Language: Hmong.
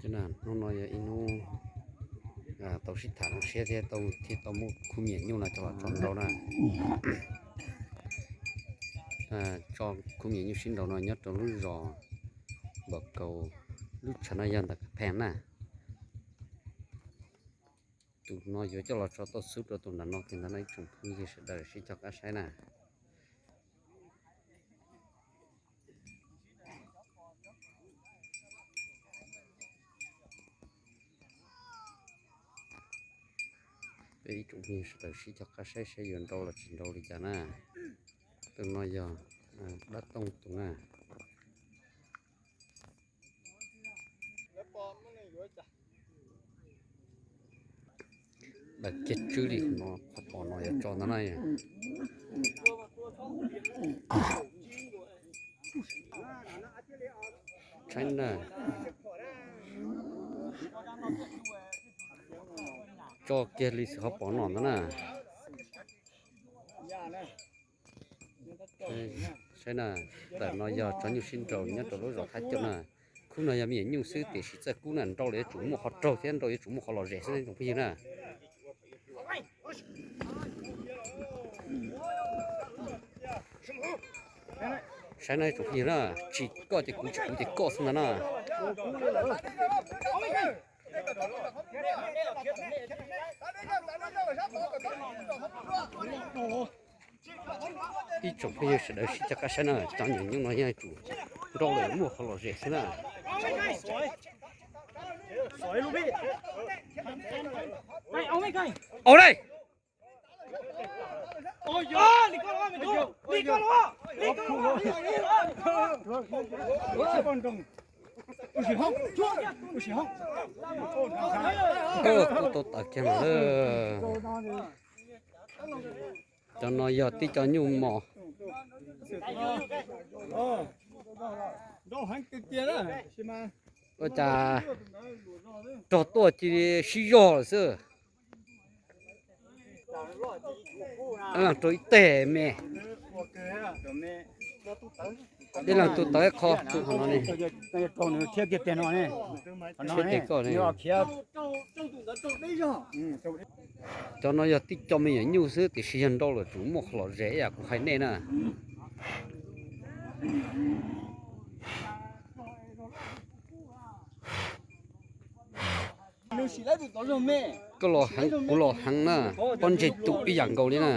Hnub no yog ib hnub tau sib tham zoo siab thiab tau thiaj tau muab khub me nyuam nyuj no coj los tso nrau na. Tso khub me nyuam nyuj sib nrau no nyob rau lub zos Npam Kaus, lub tshav no yog ntawm Ka Phees na. Tus no yuav coj los tso tuaj xub rau tus nram no kiag ntag na ib tsoom phooj ywg sawv daws sib cog qab saib na. Peb ib tsoom phooj ywg sawv daws sib cog qab saib saib yuav nrau los tsis nrau li cas na. Tus no yog dab tooj tus na. Daws kiag tswb li qhov pom no yuav tso ntag na. Saib na, tso kiag li xwb qhov pom no ntag na. Saib na, ntawm no yog tso nyuj sib nrau nyob rau lub zos Thab Coj na. Khub no yog me nyuam nyuj xwb tiam sis txawj kub na, nrau los yuav tsum muaj qhov raug thiab nrau yuav tsum muaj qhov lom zem xwb na tsoom phooj ywg na. Saib no tsoom phooj ywg na, tsis koj ces kuv, tsis kuv ces koj xwb ntag na. Ib tsoom phooj ywg sawv daws sib cog qab saib na, cov me nyuam nyuj no yeej tsum nrau los muaj qhov lom zem xwb na. Au dai! Kuj tau tawm kiag mas lawm. Cov no yog tib co nyuj mos. Ua cas rog tuaj cia li sib zog lawm xwb. Rau ib teg me. Ib leeg tu tawv ib qho tu qhov no ne. Siab teg koj ne. Cov no yog tib co me nyuam nyuj xwb tiam sis yog nrau lawm tsum muaj qhov lom zem ib yam kuv hais nej na. Koj los heev kuv los heev na, pob ntseg tu ib yam nkaus li na.